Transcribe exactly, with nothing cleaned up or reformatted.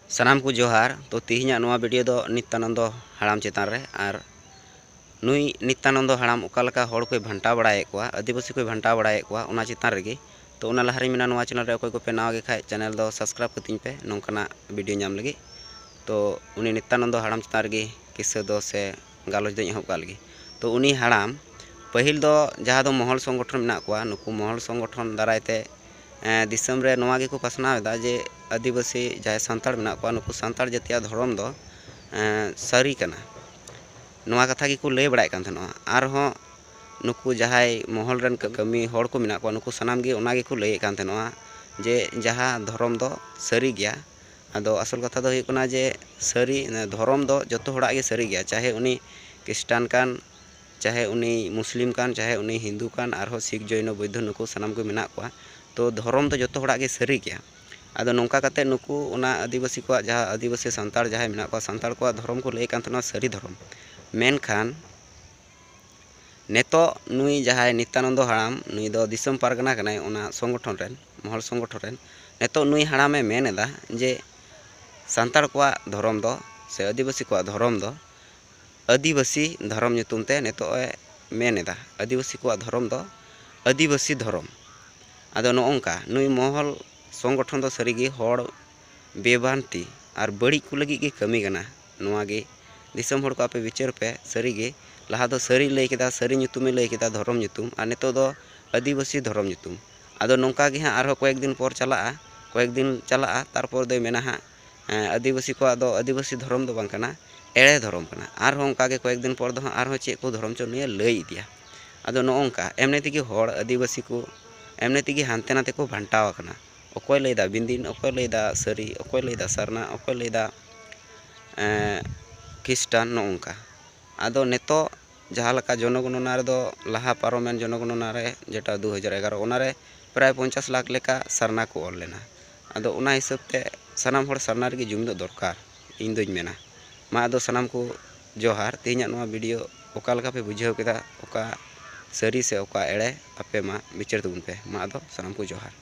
ᱥᱟᱱᱟᱢ ᱠᱚ ᱡᱚᱦᱟᱨ᱾ ᱛᱚ, ᱛᱮᱦᱮᱧᱟᱜ ᱱᱚᱣᱟ ᱵᱷᱤᱰᱤᱭᱳ ᱫᱚ ᱱᱤᱛᱭᱟᱱᱚᱱᱫᱚ ᱦᱟᱲᱟᱢ ᱪᱮᱛᱟᱱ ᱨᱮ, ᱟᱨ ᱱᱩᱭ ᱱᱤᱛᱭᱟᱱᱚᱱᱫᱚ ᱦᱟᱲᱟᱢ ᱚᱠᱟ ᱞᱮᱠᱟ ᱦᱚᱲ ᱠᱚᱭ ᱵᱷᱟᱱᱴᱟᱣ ᱵᱟᱲᱟᱭᱮᱫ ᱠᱚᱣᱟ, ᱟᱹᱫᱤᱵᱟᱹᱥᱤ ᱠᱚᱭ ᱵᱷᱟᱱᱴᱟᱣ ᱵᱟᱲᱟᱭᱮᱫ ᱠᱚᱣᱟ, ᱚᱱᱟ ᱪᱮᱛᱟᱱ ᱨᱮᱜᱮ᱾ ᱛᱚ, ᱚᱱᱟ ᱞᱟᱦᱟᱨᱮᱧ ᱢᱮᱱᱟ, ᱱᱚᱣᱟ ᱪᱮᱱᱮᱞ ᱨᱮ ᱚᱠᱚᱭ ᱠᱚᱯᱮ ᱱᱟᱣᱟ ᱜᱮ ᱠᱷᱟᱡ, ᱪᱮᱱᱮᱞ ᱫᱚ ᱥᱟᱵᱥᱠᱨᱟᱭᱤᱵᱽ ᱠᱟᱹᱛᱤᱧ ᱯᱮ ᱱᱚᱝᱠᱟᱱᱟᱜ ᱵᱷᱤᱰᱤᱭᱳ ᱧᱟᱢ ᱞᱟᱹᱜᱤᱫ᱾ ᱛᱚ, ᱩᱱᱤ ᱱᱤᱛᱭᱟᱱᱚᱱᱫᱚ ᱦᱟᱲᱟᱢ ᱪᱮᱛᱟᱱ ᱨᱮᱜᱮ ᱠᱤᱥᱟᱹ ᱫᱚ ᱥᱮ ᱜᱟᱞᱚᱪ ᱫᱚᱧ ᱮᱦᱚᱵ ᱠᱟᱜ ᱞᱮᱜᱮ᱾ ᱛᱚ, ᱩᱱᱤ ᱦᱟᱲᱟᱢ ᱯᱟᱹᱦᱤᱞ ᱫᱚ ᱡᱟᱦᱟᱸ ᱫᱚ ᱢᱚᱦᱚᱞ ᱥᱚᱝᱜᱚᱴᱷᱚᱱ ᱢᱮᱱᱟᱜ ᱠᱚᱣᱟ, ᱱᱩᱠᱩ ᱢᱚᱦᱚᱞ ᱥᱚᱝᱜᱚᱴᱷᱚᱱ ᱫᱟᱨᱟᱭ ᱛᱮ, ᱮᱸ, ᱫᱤᱥᱚᱢ ᱨᱮ ᱱᱚᱣᱟ ᱜᱮᱠᱚ ᱯᱟᱥᱱᱟᱣ ᱮᱫᱟ ᱡᱮ ᱟᱹᱫᱤᱵᱟᱹᱥᱤ ᱡᱟᱦᱟᱸᱭ ᱥᱟᱱᱛᱟᱲ ᱢᱮᱱᱟᱜ ᱠᱚᱣᱟ, ᱱᱩᱠᱩ ᱥᱟᱱᱛᱟᱲ ᱡᱟᱹᱛᱤᱭᱟᱜ ᱫᱷᱚᱨᱚᱢ ᱫᱚ, ᱮᱸ, ᱥᱟᱹᱨᱤ ᱠᱟᱱᱟ᱾ ᱱᱚᱣᱟ ᱠᱟᱛᱷᱟ ᱜᱮᱠᱚ ᱞᱟᱹᱭ ᱵᱟᱲᱟᱭᱮᱫ ᱠᱟᱱ ᱛᱟᱦᱮᱱᱚᱜᱼᱟ᱾ ᱟᱨᱦᱚᱸ ᱱᱩᱠᱩ ᱡᱟᱦᱟᱸᱭ ᱢᱚᱦᱚᱞ ᱨᱮᱱ ᱠᱟᱹᱢᱤ ᱦᱚᱲ ᱠᱚ ᱢᱮᱱᱟᱜ ᱠᱚᱣᱟ, ᱱᱩᱠᱩ ᱥᱟᱱᱟᱢ ᱜᱮ ᱚᱱᱟ ᱜᱮᱠᱚ ᱞᱟᱹᱭᱮᱫ ᱠᱟᱱ ᱛᱟᱦᱮᱱᱚᱜᱼᱟ ᱡᱮ ᱡᱟᱦᱟᱸ ᱫᱷᱚᱨᱚᱢ ᱫᱚ ᱥᱟᱹᱨᱤ ᱜᱮᱭᱟ᱾ ᱟᱫᱚ ᱟᱥᱚᱞ ᱠᱟᱛᱷᱟ ᱫᱚ ᱦᱩᱭᱩᱜ ᱠᱟᱱᱟ ᱡᱮ ᱥᱟᱹᱨᱤ, ᱫᱷᱚᱨᱚᱢ ᱫᱚ ᱡᱚᱛᱚ ᱦᱚᱲᱟᱜ ᱜᱮ ᱥᱟᱹᱨᱤ ᱜᱮᱭᱟ, ᱪᱟᱦᱮ ᱩᱱᱤ ᱠᱷᱨᱤᱥᱴᱟᱱ ᱠᱟᱱ, ᱪᱟᱦᱮ ᱩᱱᱤ ᱢᱩᱥᱞᱤᱢ ᱠᱟᱱ, ᱪᱟᱦᱮ ᱩᱱᱤ ᱦᱤᱱᱫᱩ ᱠᱟᱱ, ᱟᱨᱦᱚᱸ ᱥᱤᱠᱷ, ᱡᱚᱭᱱᱚ, ᱵᱳᱭᱫᱷᱚ, ᱱᱩᱠᱩ ᱥᱟᱱᱟᱢ ᱠᱚ ᱢᱮᱱᱟᱜ ᱠᱚᱣᱟ᱾ ᱛᱚ, ᱫᱷᱚᱨᱚᱢ ᱫᱚ ᱡᱚᱛᱚ ᱦᱚᱲᱟᱜ ᱜᱮ ᱥᱟᱹᱨᱤ ᱜᱮᱭᱟ᱾ ᱟᱫᱚ ᱱᱚᱝᱠᱟ ᱠᱟᱛᱮ ᱱᱩᱠᱩ ᱚᱱᱟ ᱟᱹᱫᱤᱵᱟᱹᱥᱤ ᱠᱚᱣᱟᱜ, ᱡᱟᱦᱟᱸ ᱟᱹᱫᱤᱵᱟᱹᱥᱤ ᱥᱟᱱᱛᱟᱲ ᱡᱟᱦᱟᱸᱭ ᱢᱮᱱᱟᱜ ᱠᱚᱣᱟ, ᱥᱟᱱᱛᱟᱲ ᱠᱚᱣᱟᱜ ᱫᱷᱚᱨᱚᱢ ᱠᱚ ᱞᱟᱹᱭᱮᱫ ᱠᱟᱱ ᱛᱟᱦᱮᱱᱟ ᱥᱟᱹᱨᱤ ᱫᱷᱚᱨᱚᱢ᱾ ᱢᱮᱱᱠᱷᱟᱱ ᱱᱤᱛᱚᱜ ᱱᱩᱭ ᱡᱟᱦᱟᱸᱭ ᱱᱤᱛᱭᱟᱱᱚᱱᱫᱚ ᱦᱟᱲᱟᱢ, ᱱᱩᱭ ᱫᱚ ᱫᱤᱥᱚᱢ ᱯᱟᱨᱜᱟᱱᱟ ᱠᱟᱱᱟᱭ ᱚᱱᱟ ᱥᱚᱝᱜᱚᱴᱷᱚᱱ ᱨᱮᱱ, ᱢᱚᱦᱚᱞ ᱥᱚᱝᱜᱚᱴᱷᱚᱱ ᱨᱮᱱ᱾ ᱱᱤᱛᱚᱜ ᱱᱩᱭ ᱦᱟᱲᱟᱢᱮ ᱢᱮᱱ ᱮᱫᱟ ᱡᱮ ᱥᱟᱱᱛᱟᱲ ᱠᱚᱣᱟᱜ ᱫᱷᱚᱨᱚᱢ ᱫᱚ ᱥᱮ ᱟᱹᱫᱤᱵᱟᱹᱥᱤ ᱠᱚᱣᱟᱜ ᱫᱷᱚᱨᱚᱢ ᱫᱚ ᱟᱹᱫᱤᱵᱟᱹᱥᱤ ᱫᱷᱚᱨᱚᱢ ᱧᱩᱛᱩᱢ ᱛᱮ ᱱᱤᱛᱚᱜ ᱮ ᱢᱮᱱ ᱮᱫᱟ, ᱟᱹᱫᱤᱵᱟᱹᱥᱤ ᱠᱚᱣᱟᱜ ᱫᱷᱚᱨᱚᱢ ᱫᱚ ᱟᱹᱫᱤᱵᱟᱹᱥᱤ ᱫᱷᱚᱨᱚᱢ᱾ ᱟᱫᱚ ᱱᱚᱜᱼᱚ ᱱᱚᱝᱠᱟ ᱱᱩᱭ ᱢᱚᱦᱚᱞ ᱥᱚᱝᱜᱚᱴᱷᱚᱱ ᱫᱚ ᱥᱟᱹᱨᱤᱜᱮ ᱦᱚᱲ ᱵᱮᱵᱷᱨᱟᱱᱛᱤ ᱟᱨ ᱵᱟᱹᱲᱤᱡ ᱠᱚ ᱞᱟᱹᱜᱤᱫ ᱜᱮ ᱠᱟᱹᱢᱤ ᱠᱟᱱᱟ᱾ ᱱᱚᱣᱟ ᱜᱮ ᱫᱤᱥᱚᱢ ᱦᱚᱲ ᱠᱚ ᱟᱯᱮ ᱵᱤᱪᱟᱹᱨ ᱯᱮ, ᱥᱟᱹᱨᱤᱜᱮ ᱞᱟᱦᱟ ᱫᱚ ᱥᱟᱹᱨᱤ ᱞᱟᱹᱭ ᱠᱮᱫᱟ, ᱥᱟᱹᱨᱤ ᱧᱩᱛᱩᱢᱮ ᱞᱟᱹᱭ ᱠᱮᱫᱟ, ᱫᱷᱚᱨᱚᱢ ᱧᱩᱛᱩᱢ, ᱟᱨ ᱱᱤᱛᱚᱜ ᱫᱚ ᱟᱹᱫᱤᱵᱟᱹᱥᱤ ᱫᱷᱚᱨᱚᱢ ᱧᱩᱛᱩᱢ᱾ ᱟᱫᱚ ᱱᱚᱝᱠᱟ ᱜᱮ ᱦᱟᱸᱜ ᱟᱨᱦᱚᱸ ᱠᱚᱭᱮᱠ ᱫᱤᱱ ᱯᱚᱨ ᱪᱟᱞᱟᱜᱼᱟ, ᱠᱚᱭᱮᱠ ᱫᱤᱱ ᱪᱟᱞᱟᱜᱼᱟ, ᱛᱟᱨᱯᱚᱨ ᱫᱚᱭ ᱢᱮᱱᱟ ᱦᱟᱸᱜ, ᱮᱸ, ᱟᱹᱫᱤᱵᱟᱹᱥᱤ ᱠᱚᱣᱟᱜ ᱫᱚ ᱟᱹᱫᱤᱵᱟᱹᱥᱤ ᱫᱷᱚᱨᱚᱢ ᱫᱚ ᱵᱟᱝ ᱠᱟᱱᱟ, ᱮᱲᱮ ᱫᱷᱚᱨᱚᱢ ᱠᱟᱱᱟ᱾ ᱟᱨᱦᱚᱸ ᱚᱱᱠᱟ ᱜᱮ ᱠᱚᱭᱮᱠ ᱫᱤᱱ ᱯᱚᱨ ᱫᱚ ᱦᱟᱸᱜ ᱟᱨᱦᱚᱸ ᱪᱮᱫ ᱠᱚ ᱫᱷᱚᱨᱚᱢ ᱪᱚ ᱱᱩᱭᱮ ᱞᱟᱹᱭ ᱤᱫᱤᱭᱟ᱾ ᱟᱫᱚ ᱱᱚᱜᱼᱚ ᱱᱚᱝᱠᱟ ᱮᱢᱱᱤ ᱛᱮᱜᱮ ᱦᱚᱲ ᱟᱹᱫᱤᱵᱟᱹᱥᱤ ᱠᱚ ᱮᱢᱱᱤ ᱛᱮᱜᱮ ᱦᱟᱱᱛᱮ ᱱᱟᱛᱮ ᱠᱚ ᱵᱷᱟᱱᱴᱟᱣ ᱟᱠᱟᱱᱟ᱾ ᱚᱠᱚᱭ ᱞᱟᱹᱭᱫᱟ ᱵᱤᱱᱫᱤᱱ, ᱚᱠᱚᱭ ᱞᱟᱹᱭᱫᱟ ᱥᱟᱹᱨᱤ, ᱚᱠᱚᱭ ᱞᱟᱹᱭᱫᱟ ᱥᱟᱨᱱᱟ, ᱚᱠᱚᱭ ᱞᱟᱹᱭᱫᱟ, ᱮᱸ, ᱠᱷᱨᱤᱥᱴᱟᱱ, ᱱᱚᱜᱼᱚ ᱱᱚᱝᱠᱟ᱾ ᱟᱫᱚ ᱱᱤᱛᱚᱜ ᱡᱟᱦᱟᱸ ᱞᱮᱠᱟ ᱡᱚᱱᱚᱜᱚᱱᱚᱱᱟ ᱨᱮᱫᱚ ᱞᱟᱦᱟ ᱯᱟᱨᱚᱢᱮᱱ ᱡᱚᱱᱚᱜᱚᱱᱚᱱᱟ ᱨᱮ ᱡᱮᱴᱟ ᱫᱩ ᱦᱟᱡᱟᱨ ᱮᱜᱟᱨᱚ, ᱚᱱᱟᱨᱮ ᱯᱨᱟᱭ ᱯᱚᱧᱪᱟᱥ ᱞᱟᱠᱷ ᱞᱮᱠᱟ ᱥᱟᱨᱱᱟ ᱠᱚ ᱚᱞ ᱞᱮᱱᱟ᱾ ᱟᱫᱚ ᱚᱱᱟ ᱦᱤᱥᱟᱹᱵ ᱛᱮ ᱥᱟᱱᱟᱢ ᱦᱚᱲ ᱥᱟᱨᱱᱟ ᱨᱮᱜᱮ ᱡᱩᱢᱤᱫᱚᱜ ᱫᱚᱨᱠᱟᱨ, ᱤᱧ ᱫᱩᱧ ᱢᱮᱱᱟ᱾ ᱢᱟ ᱟᱫᱚ ᱥᱟᱱᱟᱢ ᱠᱚ ᱡᱚᱦᱟᱨ᱾ ᱛᱮᱦᱮᱧᱟᱜ ᱱᱚᱣᱟ ᱵᱷᱤᱰᱤᱭᱳ ᱚᱠᱟ ᱞᱮᱠᱟ ᱯᱮ ᱵᱩᱡᱷᱟᱹᱣ ᱠᱮᱫᱟ, ᱚᱠᱟ ᱥᱟᱹᱨᱤ ᱥᱮ ᱚᱠᱟ ᱮᱲᱮ, ᱟᱯᱮ ᱢᱟ ᱵᱤᱪᱟᱹᱨ ᱛᱟᱵᱚᱱ ᱯᱮ᱾ ᱢᱟ ᱟᱫᱚ ᱥᱟᱱᱟᱢ ᱠᱚ ᱡᱚᱦᱟᱨ᱾